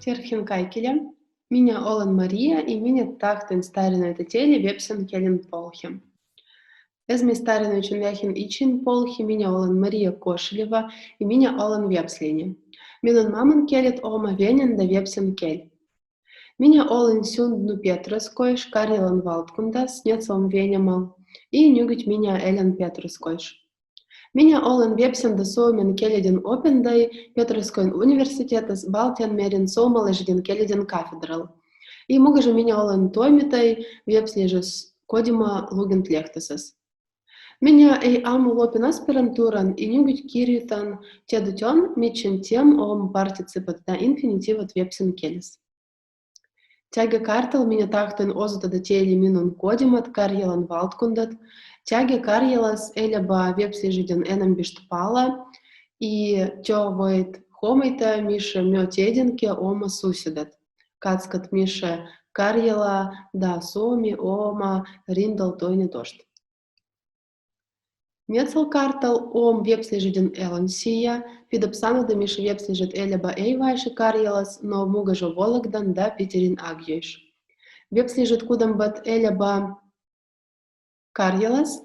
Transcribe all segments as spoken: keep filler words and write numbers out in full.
Тервхин kaikille. Minä olen Maria ja minä tahtun tarinoita teille vepsen keelen polhi. Ezmais tarinuitšan veahkon itšein polhi. Minä olen Maria Košeleva ja minä olen vepsläjä. Minun maman keelit ooma venän da vepsen keel. Minä olen sündünü Petroskoiš, Karjalan valdkunnas, Neetsalon venemaal, ja nüüt minä elän Petroskoiš. Minä olen vepsen da suomen keelidin opindaja Petroskoin universitetas Baltian meren soomalažidin keelidin kafedral. Ja mugaža minä olen toimetai vepsläžas Kodima lugintlehtosas. Minä ei amu lopin aspirantuuran ja nüüt kirjutan teadutöön, micen teema om participat da infinitiivat vepsen keeles. Teage kartal minä tahtun osutada teile minun kodimat Karjalan valdkundat. Teage Karjalas eläba vepsläžidin enambist pala, ja te voit huomaita, miške mööt eidinke ooma susedat. Katskat, miške Karjala da Suomi ooma rindal toinetošt. Neetsalon kartal om vepsläžidin elonsija, pidäb sanada, miške vepsläžit eläba ei vaši Karjalas, no mugaža Vologdan da Piterin agjaoš. Vepsläžit, kudanbat eläba Karjalas,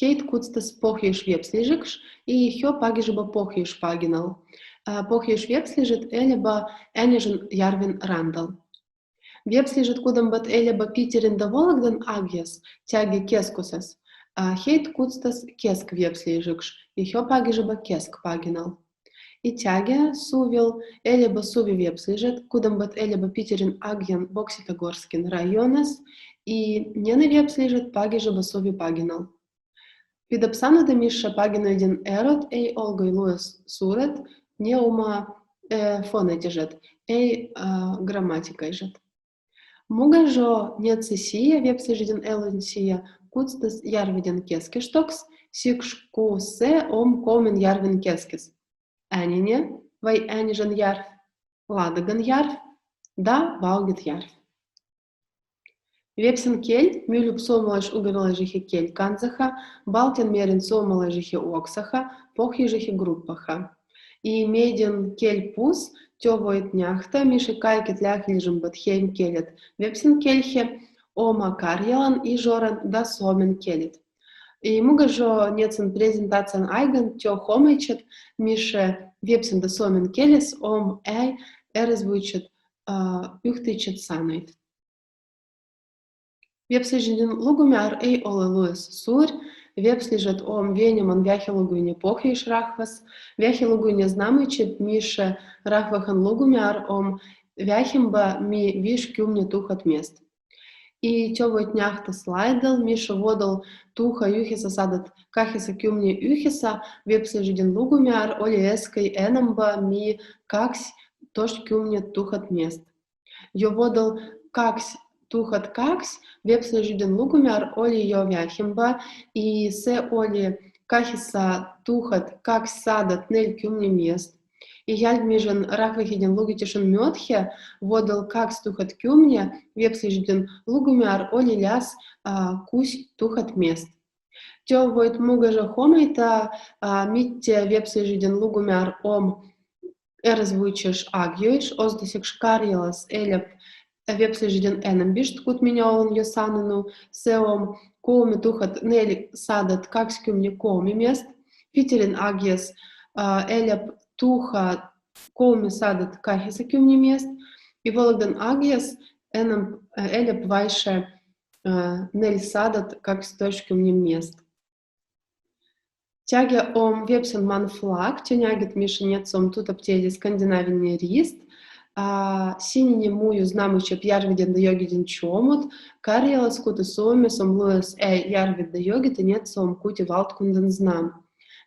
heit kutstas pohjoisvepsläžikš, ja hio pagižaba pohjoispaginal. Pohjoisvepsläžit eläba Äänežan jarvin randal. Vepsläžit, kudanbat eläba Piterin da Vologdan agjas, teage keskusas, heit kutstas keskvepsläžikš, ja hio pagižaba keskpaginal. Ja teage suvil eläba suvivepsläžit, kudanbat eläba Piterin agjan Boksitagorskin rajonas, ja nenä vepsläžit pagižaba suvipaginal. Pidäb sanada, miške paginaidin erot ei olgoi luojas suurat, ne oma fonetižat, ei grammatikaižat. Mugažo Neetsa sija vepsläžidin elonsija kutstas jarviden keskištoks, siks ku se om kolmin jarvin keskis: Äänene vai Äänežan jarv, Ladagan jarv da Valget jarv. Vepsen keel müülüb suomalaš-ugarilažihe keelkansaha, Baltian meren suomalažihe oksaha, pohjožihe gruppaha. Ja meidin keel pus te voit nähta, miške kaiket läähiližimbat heimkeelit vepsen keelhe oma Karjalan, Ižoran da Suomen keelit. Ja mugažo Neetsan prezentatsian aigan te huomaitsat, miške vepsen da Suomen keelis om ääi eräsvučat ühtteikčat sanaid. Vepsläžidin lugumear ei ole luojas suur, vepsläžit om veneman veahiluguine pohjoisrahvas. Veahiluguine znāmaitseb, miške rahvahan lugumear om veahimba mi viš kümne tuhat miest. Ja te voit nähta slaidil, miške vuodal tuhā üheksäsadat kahjaksakümne üheksäs vepsläžidin lugumear oli eeskai enamba mi kaks tošt kümne tuhat miest. Ja vuodal kaks tuhat kaks vepsläžidin lugumear oli jo veahimba, ja se oli kahjasa tuhat kakssadat nelikümne miest. Ja jälgmižan rahvahidin lugitešan möödhä vuodal kaks tuhat kümne vepsläžidin lugumear oli lääs kuus tuhat miest. Te voit mugaža huomaita, mitte vepsläžidin lugumear om eräsvučaš agjaoš, ozdaseks Karjalas eläb vepsläžidin enambist, kut minä olen jo sanonu, se om kolme tuhat nelissadat kakskümne kolme miest. Piterin agias, ää, elep tuhat kolmesadat kaheksankymni miest, i Vologdan agias enam, ää, elep vaše, ää, nelsadat kakstoiškymni miest. Tege om vepsen manflag, tio njaget, miše, net som tutap teedi Skandinaavinen rist, ää, sininen muju znamõčep jārviden da jogiden čomut, Karjalas kuti Suomes om luus e jārvit da jogit, net som kuti valtkundan znam.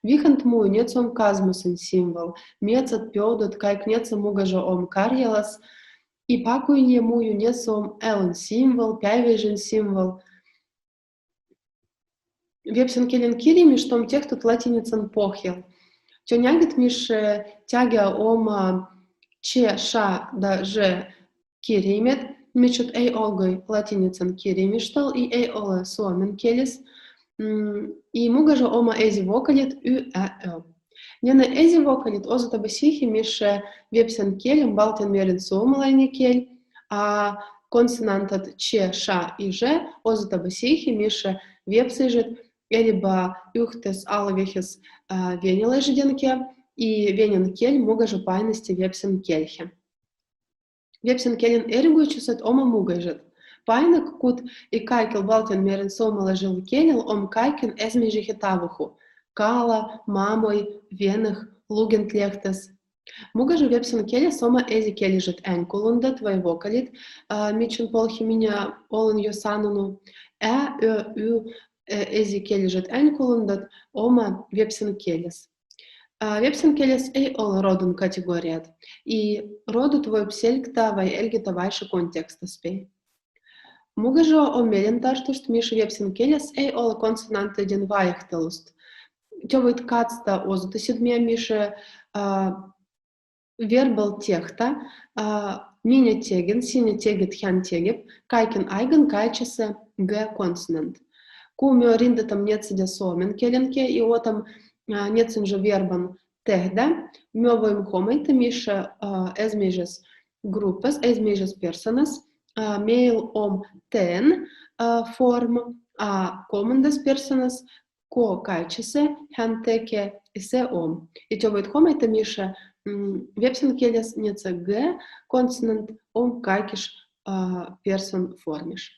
Vihand muju, net som kazmasin simvol, mietsad, pöudat, kaik net som mugažo om Karjalas, i pakuinje muju, net som elin simvol, päiväžin simvol. Vepsen keelen kirjimiš om tehtut latinitsan pohjal. Tio njaget, miše, tege om č, š da ž kirjaimet, mitšat ei olgoi latinitsan kirjimištal i ei ole suomen keeles. Mm, i mugažo oma ezi vokalit ü, ä, ö. Nene ezi vokalit ozutaba sihi, miše, vepsen keel om baltian merin soomalainen keel, a konsonantat č, š i ž ozutaba sihi, miše, vepseižet, eliba ühtes alvehis, ää, venelaižiden ke, i venen keel mugažo painasti vepsen keelhe. Vepsen keelen eriguidžused oma mugaižet. Painakut i kaikil baltian merin soomalaižil keelil om kaikin ezmežihit avuhu: kala, mamai, venih, lugentlehtes. Mugažo vepsen keeles oma ezikeeližet äänikulundat vai vokalit, ää, mitšin polhi mina olen jo sanonu. Ä, ö, ü, e, ezikeeližet äänikulundat oma vepsen keeles. Ää, vepsen keeles ei ole rodun kategoriat, i rodut voip selgittä vai elgittä vaši kontekstas pei. Mugažo om melentartust, miše, vepsen keeles ei ole konsonantaidin vaihtelust. Tio voit katsta ozutasidmia, miše, ää, verbal tehtä, ää, minä tegin, sinä tegit, hän tegib, kaikin aigin kaitšasä g konsonant. Ku mö rindatam neetsadja suomen keelen ke i otam, ää, neetsanžo verban tehdä, mö voim homaita, miše, ää, ezmežas gruppas, ezmežas personas, ää, meil om ten, ää, forma, a komandas personas, ko kaitšasä, hän teke, ise om. I tio voit homaita, miše, mm, vepsen keeles neetsa g konsonant om kaikiš, ää, person formiš.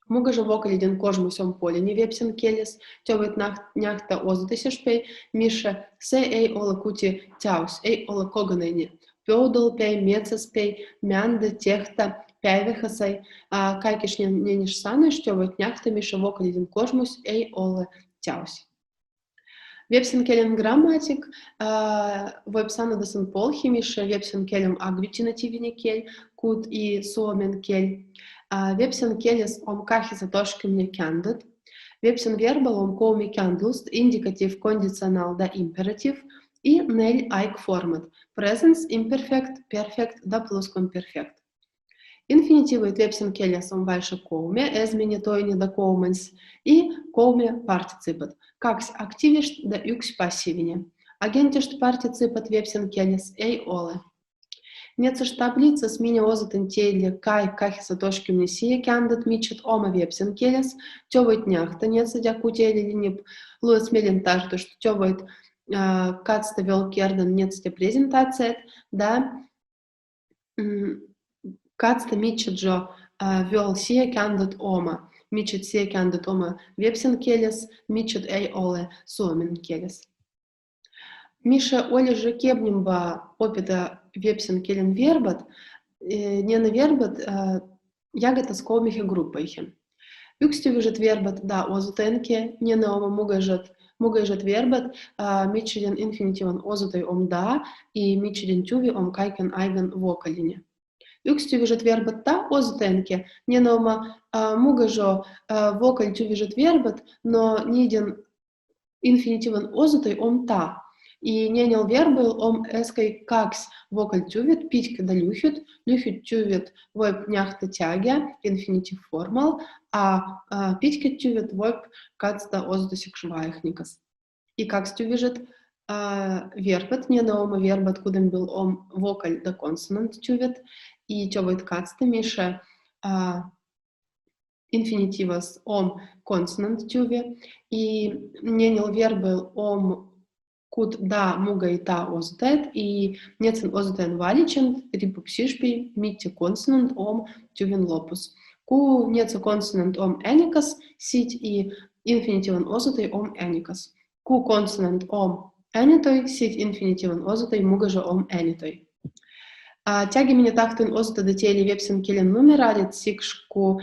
Mugažo vokalidin kožmus om polini vepsen keeles, tio voit nah-, nähtä ozutasiš pei, miše, se ei ole kuti teaus, ei ole koganaini. Pöudal pei, metsas pei, meanda, tehtä, päivähasai, ää, kaikiš ne-, neniš sanajuš tio voit nähtä, miše, vokalidin kožmus ei ole teaus. Vepsen keelen grammatik, ää, voip sanada sän polhi, miše, vepsen keel om agglutinativini keel, kut i suomen keel. Ää, vepsen keeles om kaheksastoiškimne käändöt. Vepsen verbal om kolme käändlust: indikativ, konditsional da imperativ. I nelj aikformat: presens imperfekt, perfekt da pluskvamperfekt. Infinitivit vepsen keeles om vaše kolme: ezmine, toine da kolmans. I kolme participat: kaks aktiivset da üks passiivne. Agentist participat vepsen keeles ei ole. Neetsaš tablitsas minä ozutan teilli kaik kaheksastoiškimne sii käändöt, mitšat oma vepsen keeles. Tio voit nähtä neetsadja, ku teil lei linip luus melentartust, tio voit, ää, katsta väl kerdan neetsadja prezentatsiat, da, mm, katsta mitšat žo, ää, väl sii käändöt oma, mitšat sii käändöt oma vepsen keeles, mitšat ei ole suomen keeles. Miše, olles žo kebnimba opeta vepsen keelen verbat, e, nene verbat, e, jagatas kolmihe gruppaihin. Ükstüüvižet verbat da ozutajan ke, nene oma mugaižet, mugaižet verbat, e, mitšiden infinitiivan ozutai om da, i mitšiden tüüvi om kaiken aigan vokaline. Ükstüüvižet verbat ta ozutajan ke, nene oma, e, mugaižo, e, vokaltüüvižet verbat, no niiden infinitiivan ozutai om ta. I nenel verbail om eeskai kaks vokaltüüvit, pitkä da lühüt. Lühüt tüüvit voip nähtä täägä infinitiiv formal, a, a pitkät tüüvit voip katsta ozutaseks vaihnikas. I kakstüüvižet, a, verbat, nene oma verbat, kudembil om vokal- da konsonanttüüvit, i tio voit katsta, Miše, a, infinitiivas om konsonanttüüvi, i nenel verbail om кут да, мугай та озутаид, и недсэн озутаин валичен рипупсишпи, митти консонант ом тювин лопус. Ку недсэ консонант ом эникас, сить и инфинитивен озутай ом эникас. Ку консонант ом энитой, сить инфинитивен озутай мугай жэ ом энитой. А, тяги мене тахтын озутада тіли вепсэн келин нумералит, сикш ку,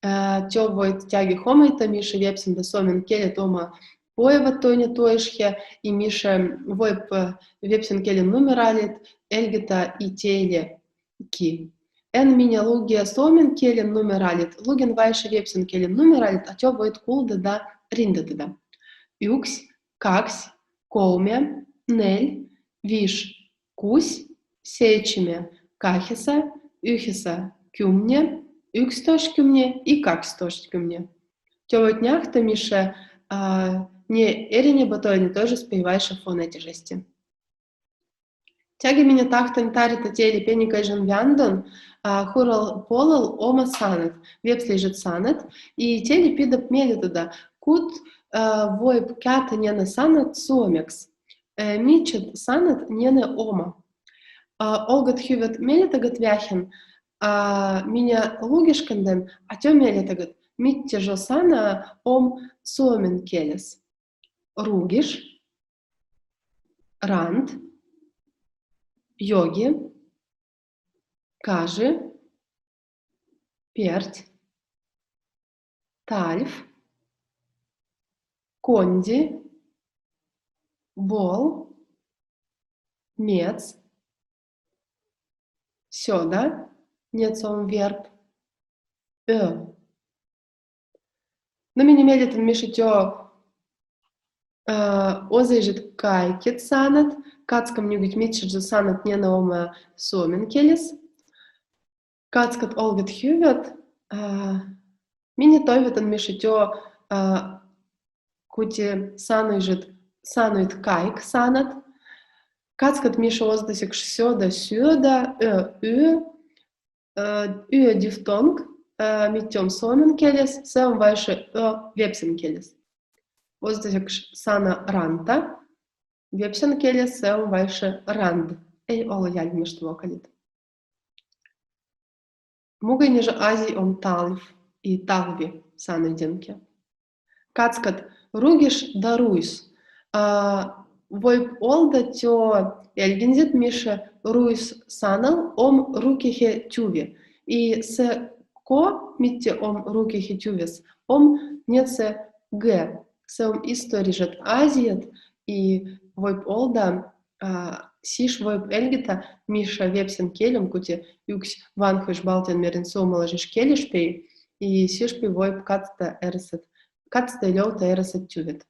а, тё войт тяги хомайта, миша вепсэн да соомен келет ома пойват тойни тойшхе, и миша войп, э, вепсэн келин нумералит эльгита и тіли ки. Эн мене лугия соомен келин нумералит, лугин вайша вепсэн келин нумералит, а тё войт кулдада, риндатада. Юксь, каксь, колме, нель, виш, кузь, сеечиме, кахиса, юхиса, кюмне, юкстошкюмне и какстошкюмне. Тё войт няхта, миша, а, не эринебатойни тойжыс пейвайша фонетижести. Тяги мене тахтын тарита тіли пеникайжан вяндон, а, хурал полал ома санат, вепслэйжэд санат, и тіли пидап мелитада, кут, а, войп кята ненэ санат соомекс. Э, мичад санат ненэ ома. А, олгад хювет мелитагад вяхин, а, мене лугишкандэн, а тё мелитагад, митти жо сана ом соомен келес. Ругиш, ранд, ёги, кажи, перть, тальв, конди, бол, мец, сёда, недсэн верб, ё. Но мене мелитан, миша, тё, э, озайжэд кайкед санат, катскам нюгыд мичад жо санат ненэ ома соомен келес. Катскад олгад хювет, э, мене тойватан, миша, тё, э, кути саныжэд, саныд кайк санат. Катскад, миша, озадасикш сёда, сёда, ё, ё, э, ё дифтонг, э, митти ом соомен келес, сэ ом вайша ё вепсэн келес. Озадасикш сана ранта, вепсэн келес, сэ ом вайша ранд. Эй, оло, яль, мишта вокалит. Мугай нежэ азьяй ом тальв и талви саныдинке. Катскад ругиш да руйс. А, войп олда тё эльгинзэд, миша, руйс санал ом рукихе тюви. И сэ ко, митти ом рукихе тювис, ом недсэ г. Сэ ом историжэд азьяд, и войп олда, а, сиш войп эльгита, миша, вепсэн келем, кути юксь ванхыш балтин мерин сомалажыш келеш пей, и сиш пей войп катста эрысэд, катста лёвта эрысэд тювет.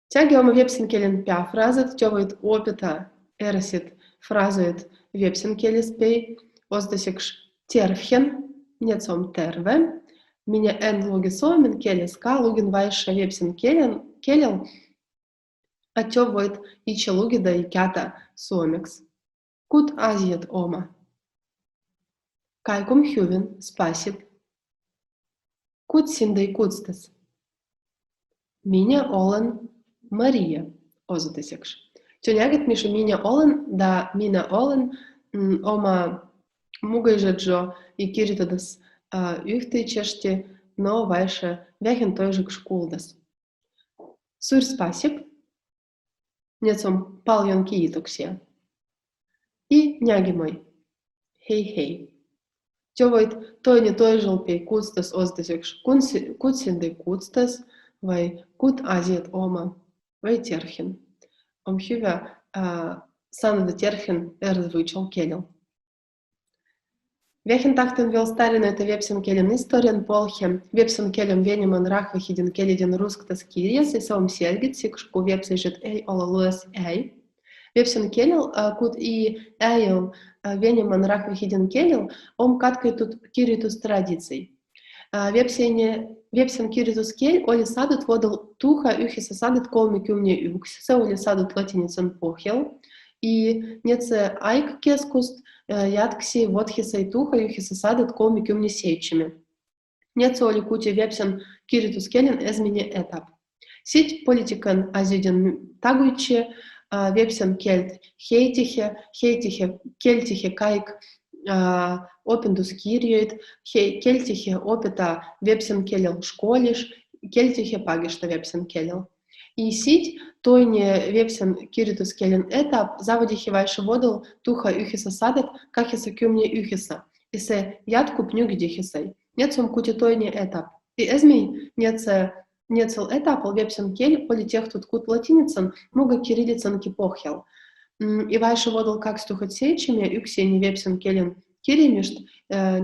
Тяги ом вепсэн келин пя фразад, тё войт опита эрысэд фразаед вепсэн келес пей, озадасикш тервхин, недсэн терве, мене эн луги соомен келес, ка лугин вайша вепсэн келен, келел, а тё войт ичи лугида и кята соомекс. Кут азьяд ома? Кайкум хювин, спасиб. Кут син дай кутстас? Мене олан Мария, озадасикш. Тё нягет, миша, мене олан да мене олан, м, ома мугайжэд жо и киритадас, а, юхтычешти, но вайша вяхин тойжык шкулдас. Суур спасиб. Недсэн палъён киитоксия. И няги мой. Хей-хей. Тё войт тойни тойжал пей кутстас, озадасикш. Кут син дай кутстас, вай кут азьяд ома, вай тервхин. Ом хювя, а, санада тервхин эрыд вычол келел. Вяхин тахтын вел стариннойта вепсэн келин историян полхе. Вепсэн кел ом венеман рахвахидин келедин русктас кирес, и сэ ом сельгит, сикш ку вепсэжэд эй оло луэс эй. Вепсэн келел, а, кут и эйэл, а, венеман рахвахидин келел, ом каткайтут киритус традиций. А, вепсэн, вепсэн киритус кель оли садут водал туха юхиса садут колме кюмне юкс, сэ оли садут латиницан похьел. И недсэ айк кескуст, э, яткси водхисай туха юхиса садут колме кюмне сейтчеме. Недсэ оли кути вепсэн киритус келин эз мене этап. Сідз политикаын азьвидян тагуйтчи, а, вепсэн кельт хейтихе, хейтихе, кельтихе кайк, а, опендускирйоид, хе-, кельтихе опита вепсэн келел школеш, кельтихе пагишта вепсэн келел. И сідз тойни вепсэн киритыскелен этап заводихе вайши водел туха ехиса садет, кахиса кымни ехиса. И сэ яткуп нюгидихе сай. Нетсом кути тойни этап. И эз мей нетсэ, нетсэл этапэл вепсэн кель оли техтут кут латиницаен, муга кириллицаен кипохьял. М, и вайши водел кагсутахыд сеитчеме ю-, юксени вепсэн келен киримишт, э,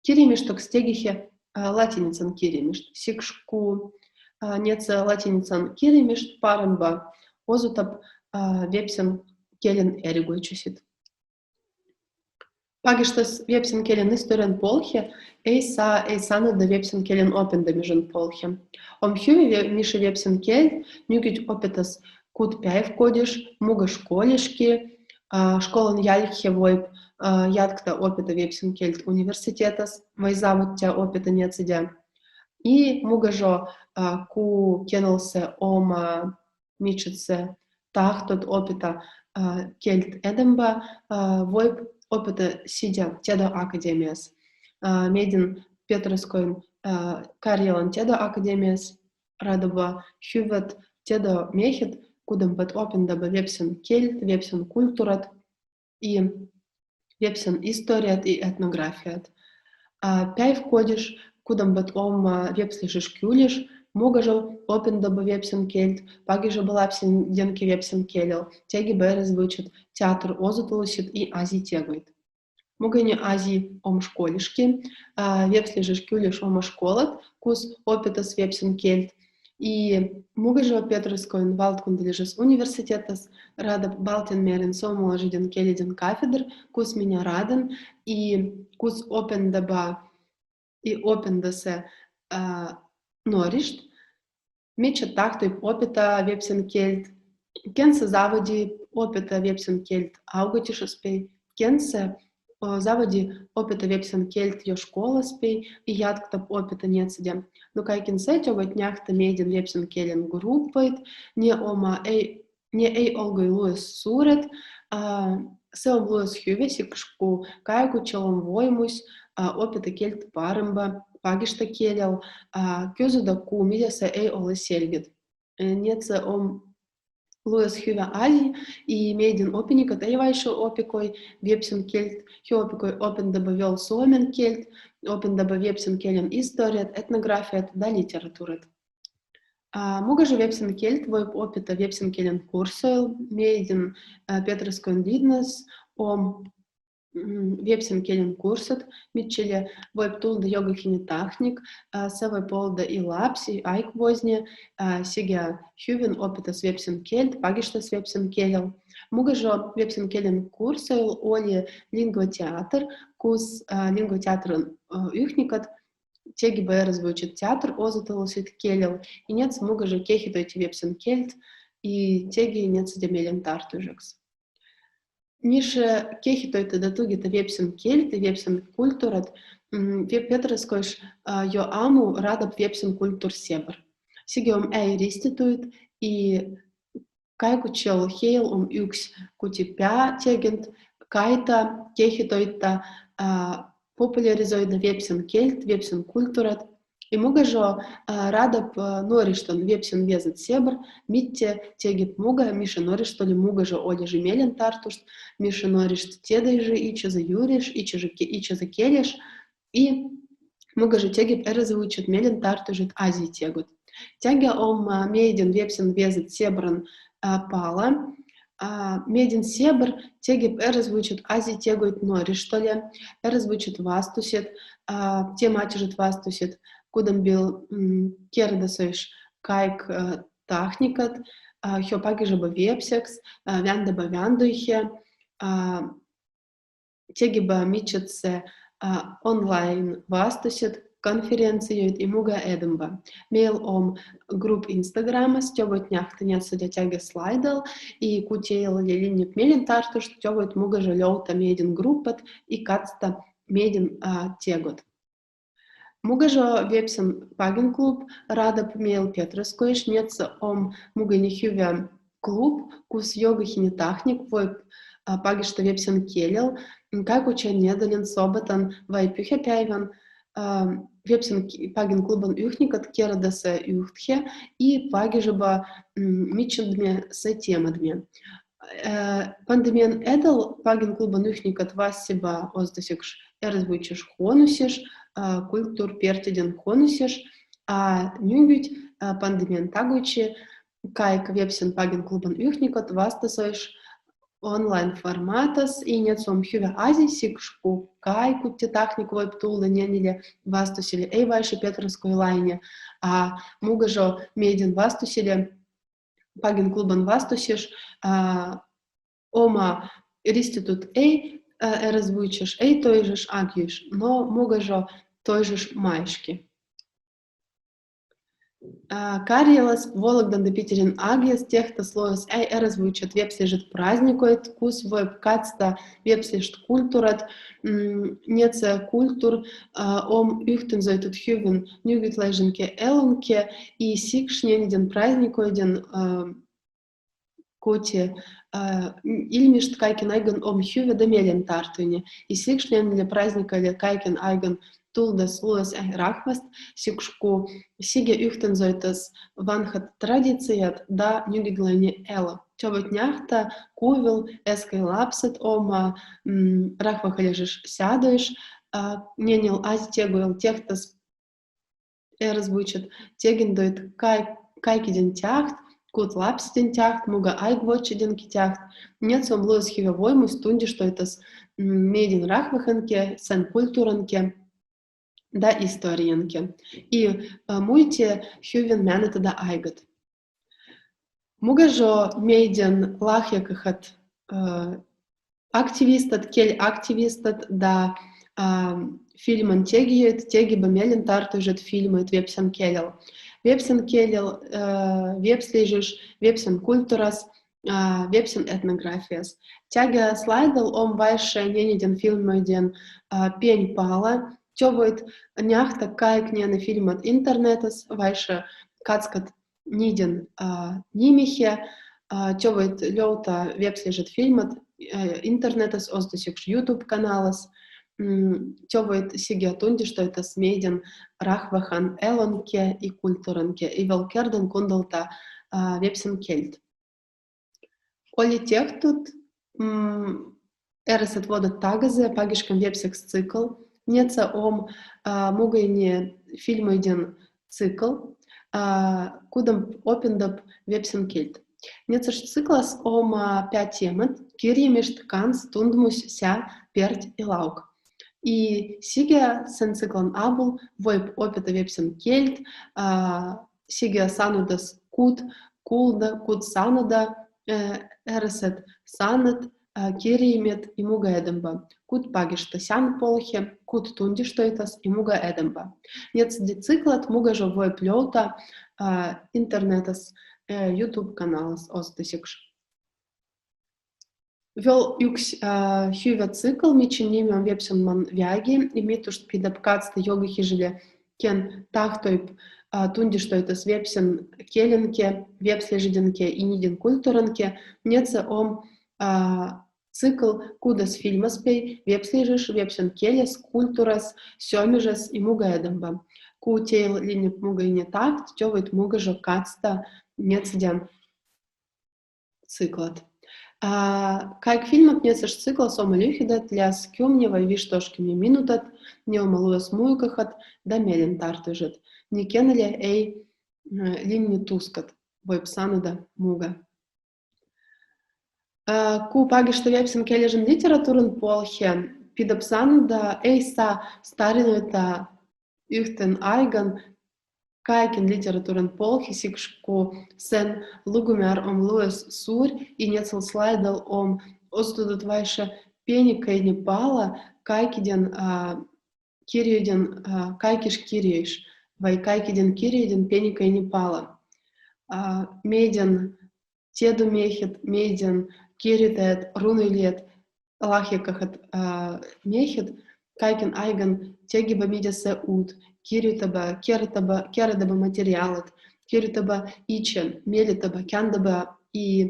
киримиштокс тегихе, а, латиницаен киримишт. Сикш ку, а, нетсэ латиницаен киримишт паранба, озутап, а, вепсэн келен эригойчусид. Пагиштас вепсэн келен историян полхе, эй са, эй саныда вепсэн келен опендамежын полхе. Ом хюве ве-, мише вепсэн кельт нюгидь опитас кут пяйвкодиш, муга школешки, а, школан яльгхе войп, а, ядкта опита вепсэн кельт университетас, вай заводтя опита нетсэдя. И муга жо, а, ку кенэлсэ ом, а, мичыт сэ тахтот опита, а, кельт эдэмба, а, войп опита сидя Тедо академияс. А, медин Петровскоин, а, карьялан Тедо академияс. Радоба хювет Тедо мехед, кудэмбет опендаба вепсэн кельт, вепсэн культурат и вепсэн историят и этнографият. А пяйвкодиш, кудэмбет ом, а, вепслежыш кюльыш, муга жо опендаба вепсэн кельт, пагижаба лапсин денке вепсэн келел, тегиба эрэзвучит театр озытулысьыд и ази тегойд. Мугинья ази ом школешки, а, вепслежыш кюльыш ома школад, кус опитас вепсэн кельт. И муга жо Петровскоин валдкундалежыс университетас, радаб балтин мерин сомала жидин келидин кафедр, кус меня радын, и кус опендаба, и опендасэ, а, норишт, мича тахтойб опита вепсэн кельт, кенсэ заводи опита вепсэн кельт аугатишес пей, кенсэ, о, заводи опита вепсэн кельт ё школас пей, и ядктаб опита нетсэдя. Но кайкин сэтёгод няхта медин вепсэн келен группаид, не ома эй, не эй олгой луэс сурет, а, сэ ом луэс хюве, сикш ку кайкутчел ом воймусь, а, опита кельт парымба, пагишта келел, а, кюзыда ку мидясэ эй олэ сельгыд. Э, нетсэ ом луэс хюве ази, и медин опеникад эй вайши опекой вепсэн кельт, хюве опекой опендаба вёл суомен кельт, опендаба вепсэн келен историят, этнографият да литературат. А, муга жо вепсэн кельт войб опита вепсэн келен курсойл, медин, а, Петровскоин лиднас ом, м, вепсэн келен курсад, мичиле войб тулда ёгахини тахник, а, сэ войб олда и лапси, айк возни, а, сигя хювин опитас вепсэн кельт, пагиштас вепсэн келел. Муга жо вепсэн келен курсойл оли лингвотеатр, кус, а, лингвотеатрын, а, юхникад, тегиб эрэзвучит театр озытулысьыд келел, и нетсэ муга жо кехитойти вепсэн кельт, и теги нетсэдя мелэн тартужекс. Мише кехитойта да тугита вепсэн кельт и вепсэн культурад, м, ве-, Петровскойш, а, ё аму радаб вепсэн культур себр. Сигем эй риститует, и кайкутчел хейл ом юкс кути пя тегинт, кайта, кехитойта, а, популяризуйта вепсэн кельт, вепсэн культурад. И муга жо, а, радаб, а, норишта вепсэн везэд себр, митте тегиб муга, мише норишта оли муга жо оли жи мелэн тартушт, мише норишта тедай жи ичаза юриш, ичаза ке-, ичаза келеш, и муга жо тегиб эрэзвучит мелэн тартужет ази тегуд. Тяга ом, а, медин вепсэн везэд себрэн, а, пала. А, медин себр тегиб эрэзвучит ази тегойд норишта оли, эрэзвучит вастусед, а, тема ачыжет вастусед, кудам бил, м, кердасойш кайк, а, тахникад, а, хё пагижаба вепсекс, а, вяндаба вяндуйхе, а, тегиба мичыт сэ, а, онлайн вастусед, конференциёйд и муга эдэмба. Мейл ом групп Инстаграмас, тёгойт няхта нетсэдя тяга слайдал, и кутейл лелиннеп мелэн тартушт, тёгойт муга жо лёлта медин группад и катста медин, а, тегод. Mugažo vepsän Pagin klub radap Meel Petraskoiš. Netsä om mugani hyvä klub, kus jogahini tahtnik voip, ä, pagista vepsän keelel, kaikuksen nedaljan, sobotan vai pühäpäivän, ä, vepsän k-, Pagin kluban ühtnikud keredasä ühthe i pagižaba, mm, mitšadmia sa teemadmia. Ä, pandemian edäl Pagin kluban ühtnikud vassiba ozdasiks eräsvuitšaš hoonusiš, ä, kultur peertiden hoonusiš, a nüüd, ä, pandemian taguči kaik vepsän Pagin kluban ühtnikud vastasöiš online formātas, i netsä om hyvä asi, siksi ku kaikuti tahtnik voip tulla nenile vastusile, ei vaši Petraskoi Laine, a mugažo meidän vastusile, Pagin kluban vastusiš, ä, oma ristitut ei, ä, eräsvuitšaš, ei toižaš agjuiš, no mugažo toižaš maiški. Ä, Karjalas, Vologdan da Piterin agjas tehtas loas ai eräsvuitšat vepsležat praznikoid, kus voip kacsta vepsležat kulturat, mm, netsä kultur, ä, om ühtänsoitet hüvin nüüdlažinke elunke, i sikš neniden praznikoidin, ä, kuti, ä, ilmišt kaikin aegan om hüvä da mielen tartuini. I sikš nenile praznikaile kaikin aegan tuldas luas ai rahvast, sikš ku sige ühtänsoitas vanhat tradicijat da nüüdlain elu. Tšovot neahta, kuvil eskai lapsed oma, mm, rahvaheližas seadoiš, ä, nenil azitegujal tehtas eräsvuitšat tegindoid kaik-, kaikiden teaht, kut lapseden teaht, muga aigvuoččadenki teaht, netsä om luas hüvä voimus tundištoitas, mm, meidän rahvahanke, sän kulturanke da istorianke. I, ä, muite hüvin menetedä aegat. Mugažo meidän lahjakahat, ä, aktivistat, keelaktivistat da, ä, filman tegijöid tegibä mielen tartuižat filmaid vepsän keelel. Vepsän keelel, ä, vepsležis, vepsän kulturas, ä, vepsän etnografias. Teaga slaidal om vaši neniden filmaiden, ä, pieni pala, tšovot neahta kaik nene filmad internetas, vaši katskat niden, ä, nimehe, ä, tšovot löütä vepsležat filmad, ä, internetas, ozdasiks YouTube kanalas, mm, tšovot sige tundištoitas meidän rahvahan elunke i kulturanke, i vel kerdan kundalta, ä, vepsän keelt. Oli tehtud, mm, eräsed vuodad tagasi pagiškan vepsäks tsikl, netsä om, ä, mugaini filmaiden tsikl, ä, kudan opindap vepsän keelt. Netsä tsiklas om, ä, peat teemad: kirjimišt, kans, tundmus, sea, peert i lauk. I sige sän tsiklan abul voip opeta vepsän keelt, ä, sige sannadas, kut kulda, kut sanada, ä, eräsed sannad, ä, kirjimed i muga edamba, kut pagista sean polhe, kut tundištoitas i muga edamba. Netsä di tsiklat mugažo voip löütä, ä, internetas, ä, YouTube kanalas ozdasiks. Vel üks, ä, hüvä tsikl, mitšin nimi om Vepsän man veagi, i mitust pidäp katsta jogahižile, ken tahtoip, ä, tundištoitas vepsän keelenke, vepsležadenke i niden kulturanke, netsä om, ä, tsikl, kudas filmaspää vepsležis vepsän keeles, kulturas, sömises i muga edamba. Ku teil linnip mugaini taht, tšovot mugažo katsta netsä di tsiklat. Ä, kaik filmad netsä tsiklas oma lühidät, leas kümne vai visttoškimne minutat, ne oma luas muikahat da mielen tartuižat. Ni kenelli ei, ä, linni tuskat, voip sanada, muga. Ä, ku pagista vepsän keeležan literatuuran polhe, pidäp sanada, ei saa starinoita ühtän aegan kaiken literatuuran polhi, siks ku sän lugumäär om luas suur, i netsel slaidal om osutetut vaši penikaini pala kaikiden, ä, kirjuiden, ä, kaikiš kirjuiš, vai kaikiden kirjuiden penikaini pala. Ä, meidän tiedomehed, meidän kirjutajat, runoilijat, lahjakahat, ä, mehed, Kaiken aigan tegiba midä se uut, kirjutaба, kerädaba, kerädaba materiaalat, kirjutaба itse, mielitäba, käändäba i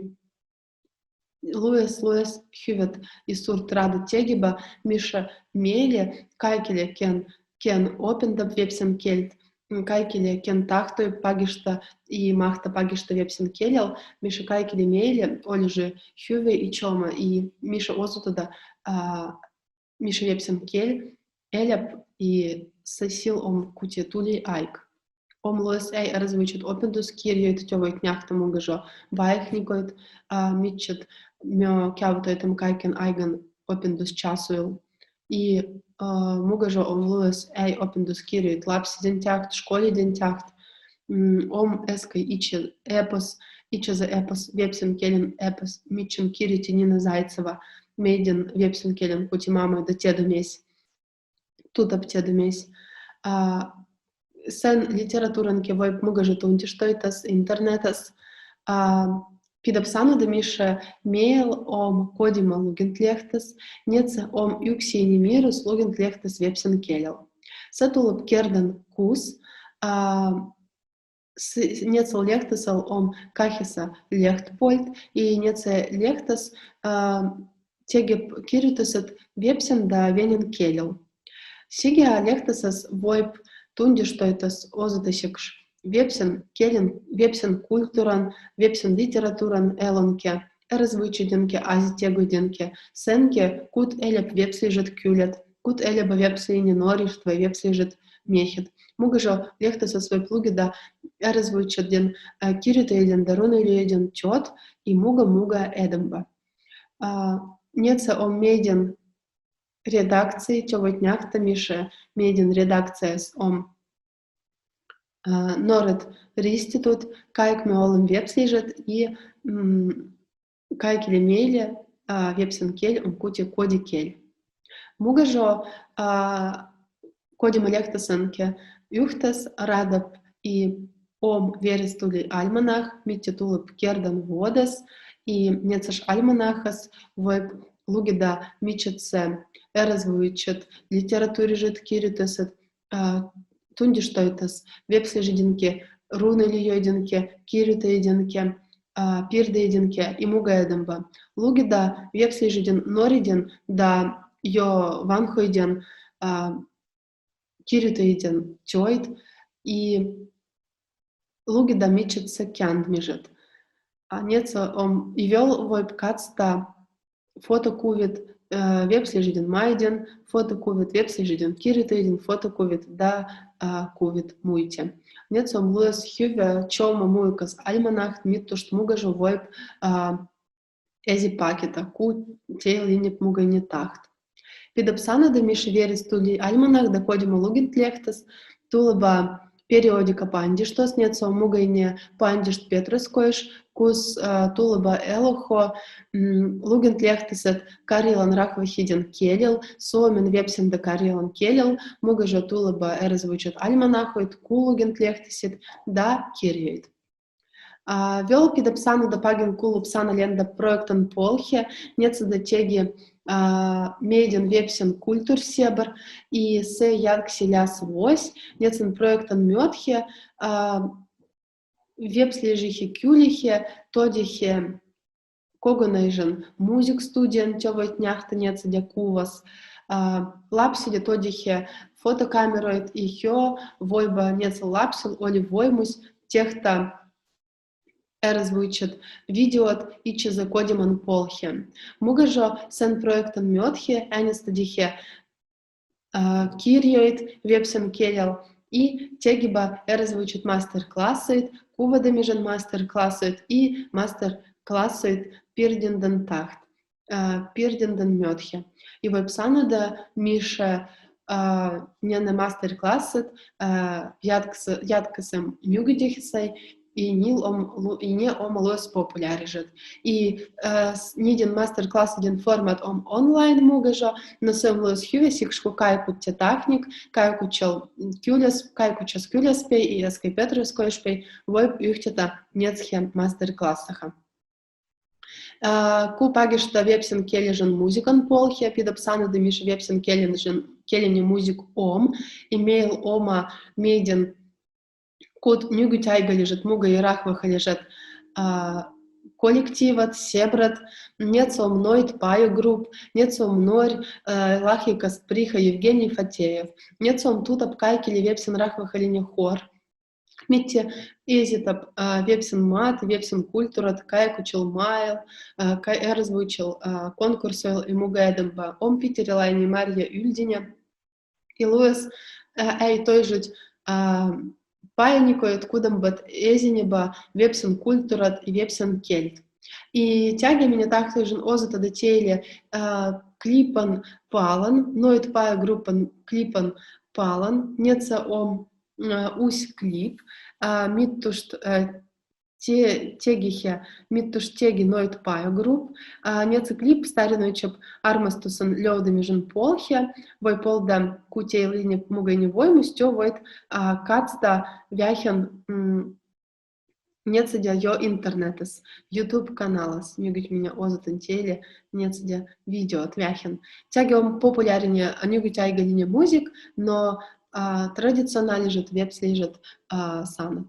lues, lues hüvät i suurt radat tegiba, mis mieli kaikile, ken, ken opendab vepsen keelt, kaikile, ken tahtoi pagista i mahta pagista vepsen keelel, mis kaikile mieli olõži hüvä i čoma i mis osutada, a, mis vepsen keel eläb i se sil om kuti tuli aig. Om lues eai eräsvõitšat openduskirjoid, te voit nähta mugažo vaihnigoid, a, midjad mi keavtaitam kaiken aigan opendusčasuil. I, a, mugažo om lues eai openduskirjoid lapsiden teaht, školiden teaht. Mm, om eskai iče epos, iče za epos, vepsen keelen epos, midžan kirjuti Nina Zaitseva, meidän vepsen keelen kuti maamaide Tedamees, Tutab Tedamees. A, sen literaturanke voib mugažo tundištoitas internetas. A, pidäb sanada, mis meel om kodima lugintlehttas, net se om üksi nimirus lugintlehttas vepsen keelel. Se tuleb kerdan kuus, a, s-, net sel lehtasel om kaheksa lehtpoolt, i net se lehtas, a, tegeb kirjutusit vepsen da venin keelel. Sigi lehtasas voib tundištoitas ozataseks vepsen keelen, vepsen kulturan, vepsen literaturan elonke, eräsvõitšadenke, aziategoidenke, senke, kut eläb vepsližet kület, kut eläba vepsliini noorižet vai vepsližet miehet. Mugažo lehtasas voib lugeda eräsvõitšaden, a, kirjutajaden da ruunalööjaden tööd i muga-muga edamba. A, net se om meidän redakcija, te voit nähta, mis meidän redakcijas om, a, noored ristitud, kaik me oleme vepsližet i, mm, kaikile meile, a, vepsen keel om kuti koodi keel. Mugažo, a, kodima lehtasenke ühtes radab i om Veres tuli almanah, midja tuleb kerdan vuodes, i net sel almanahas voib lugeda midjat se eräsvõitšat literatuurižet kirjutusit, a, tundištoitas vepsližedinke, ruunalööjadenke, kirjutajadenke, a, piirdejadenke i muga edamba. Lugeda vepsližedin nooriden da jo vanhoiden, a, kirjutajaiden tööid i lugeda midjat se käändmižet. A, net se om, i veel voib katseta fotokuvvit, e, vepsližedin maidin, fotokuvvit vepsližedin kirjutajaidin, fotokuvvit da, e, kuvvit muite. Net se om lues hüvä, čoma muikas almanah, mii tušt mugažo voib, e, ezi paketa, ku teil inap mugaini taht. Pidäb sanada, mis Veres tuli almanah da kodima lugint lehtas tuleba periodika pandištos, net se om mugaini pandišt Petroskoiš, kus, e, tuleba eloho, mm, lugint lehtasit karjalan rahvahidin keelil, suomen, vepsen da karjalan keelil, mugažo tuleba eräsvõitšat almanahoid, ku lugint lehtasit da kirjoid. A, veel pidäb sanada, pagin kulub sana lendä projektan poolhe, net seda tegi, a, meidän vepsen kultuursõbr, i see jälgsi lääs vuos, net sen projektan möödhe, a, vepsližihe küülihe toodihe kogonaižan muusikastuudian, te voit nähta net seda kuvas, a, lapside toodihe fotokaameroid, i hö voiba net sel lapsil oli voimus tehtä eräsvõitšat videot iče za kodiman poolhe. Mugažo sen projektan möödhe äänestettihe, a, kirjoid vepsen keelel i tegiba eräsvõitšat master-klassaid, kuvadamižan master-klassaid i master-klassaid pirdindan taht, a, pirdindan möödhe. I voib sanada, mis, a, nene master-klassaid, a, jätkasä-, jätkasä mügidihesai, i niil om lu-, i ne om lues populäärižat. I, e, s-, niiden master-klassaiden format om online mugažo, no see om lues hüvä, seks ku kaikutte tahtnit, kaikučal küles-, kaikučas küles pei i eskai Petroskoiš pei, voib ühtedä nedsehe master-klassaha. Ку пагишта вепсэн кележен музыкан полхе, пидап саныда, миша вепсэн кележен, келени музик ом, и мейл ом меден куд нюгыть айга лежит мугай рахвахалежат коллективат, себрат, нец ом ноид пая групп, нец ом нор лахикас Приха Евгений Фатеев, нец ом тутап кайкиле вепсэн рахвахалени хор. Митти эзитап вепсэн мад, вепсэн культурат, кай кучил майл, кай эрзва учил конкурсойл и муга эдэмба. Ом Питерелай ни Марья Ильдине. И луэс ай тойжить паяникоед, кудэмбат эзинеба вепсэн культурат и вепсэн кельт. И тяги мене тахтыжын озытада тейле клипан палан, ноид пая группан клипан палан, нец ом усь клип, мид туш те-, тегихе, мид туш теги ноид пая групп, нец клип старинойчеб армастусэн лёвдымежын полхе, вой полда кутейлыне мугайни вой мустё войт кацда вяхен нецедя ё интернетас, YouTube каналас, нюгыть мене озытын тейле нецедя видео вяхен. Тяги ом популярнее нюгыть айга лине музик, но традициональней жет, вепсэлей жет санат.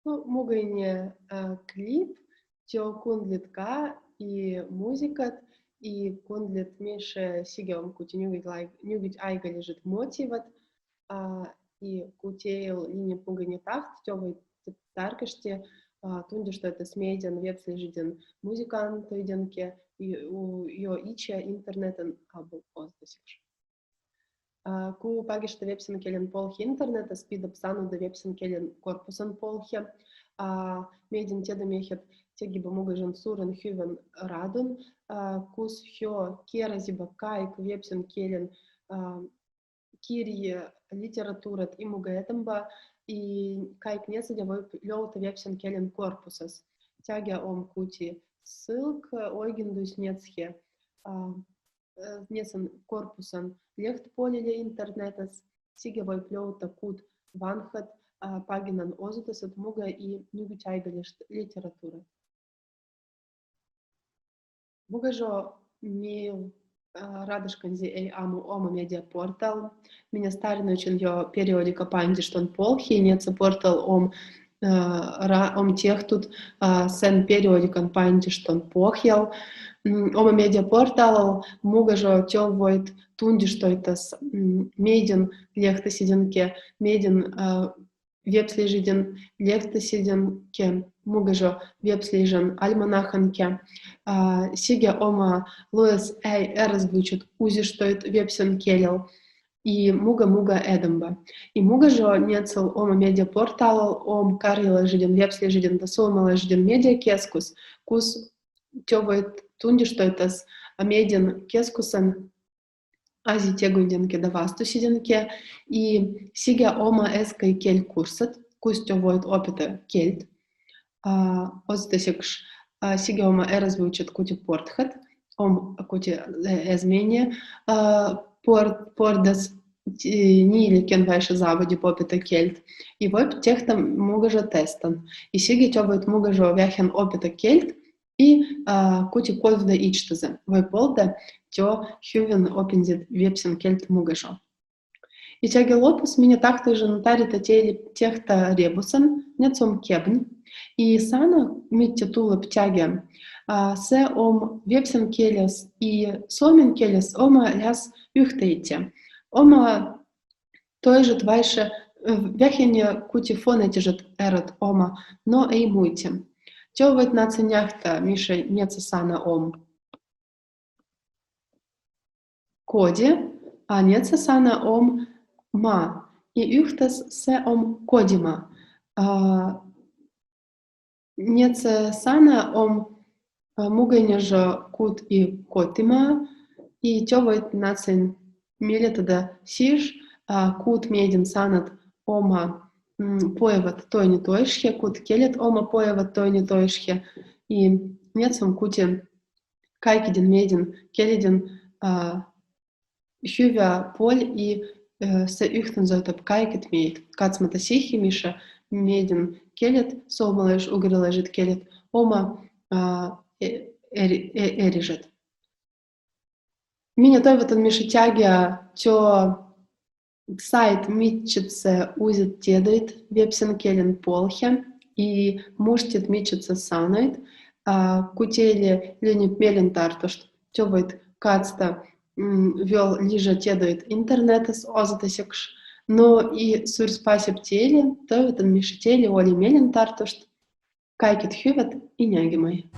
Ну, мугайни клип тё кундлит ка и музыкат, и кундлит, миша, сиге ом кути нюгыть лай-, нюгыть айга лежит мотиват, и кутейлыне мугайни тахт тё вой таркышти тундиштойтас меден вепсэлей жеден музыкантойдэн ке, и у-, ё иче интернетэн абу оз да сикш. Ку пагишта вепсэн келен полхе интернетас, пидап саныда вепсэн келен корпусэн полхе. Меден тедомехед, тегибэ мугажен сурен хювен радун, кус хё керазибэ кайк вепсэн келен кирь, литературат и муга эдэмба, и кайк нецедя вой лёвта вепсэн келен корпусас. Тяги ом кути ссылка, ойгиндуйс нецхе, нецэн корпусэн лехт поле ле интернетас, сиге вой лёвта куд ванхат пагинан озытасат муга и нюгыть айга лежет литература. Мугажо мейл радышканзи эй аму Ома медиапортал. Мене старинойчен ё периодика паиндиштон полхе, нецэ портал ом ра-, ом техтут сэн периодикан паиндиштон похьял. Ома медиапорталал мугажо тё войт тундиштойтас меден лехтасидэн ке, меден вепслежидэн лехтасидэн ке, мугажо вепслежэн альманахан ке. Сиге Ома луэс эй эрзва учыт узиштойт вепсэн келел. И муга-муга эдэмба. И мугажо нецэл Ома медиапорталал ом карьялажидэн, вепслежидэн да суомалажидэн медиакескус, кус тё войт тундиштойтас медиакескусэн Азия Тегундин ке да Вастусидин ке, и сигӧ ома эз кӧй кельт курсат, кус тё воит опита кельт. А, оз тасикш, а, сигӧ ома эраз вывчат кути портхат, ом кути, э, эз мене, а, пор-, пордас, ти-, ниликин вайши заводип опита кельт. И вой техта мугажо тестан. И сигӧ тё воит мугажо вяхин опита кельт, и, а, кути козда ичтаза. Вой полда тё хювин опиндит вепсин кельт мугажо. И тяге лопас мене тахтыжын тарита тели техта ребусан, нецом кебн. И сана митти тулап тяге, а, сэ ом вепсин келес и соомен келес ома ляз юхтейтя. Ома тойжат вайше, э, вяхине кути фонетижат эрат ома, но эй муйти. Тё воит наца няхта, миша, неца сана ом коди, а неца сана ом ма, и юхтас сэ ом кодима. А, неца сана ом, а, мугайнежо кут и котима, и тё воит нацин мелетада сиж, а, кут медин санат ома, м, поеват тойни тойшхе, кут келет ома поеват тойни тойшхе, и нецом кути кайкидин медин келедин, а, хювя поль и, э, сэ юхтэн зойтап кайкит мед. Кацмата сихи, миша, медин келет, соомалэш угрилэжит келет ома, а, э-, эри-, э-, эрижат. Мене тойватан, миша, тяге тё сайт мичыт сэ узит тедойт вепсин келин полхе и муштит мичыт сэ санойт, а, кутели линип мелин тартушт, тё воит кацта, м, вёл лижа тедойт интернетас, оз тасикш. Но и сур спасиб тели, тойватан, миша, тели оли мелин тартушт. Кайкит хювет и нягимай.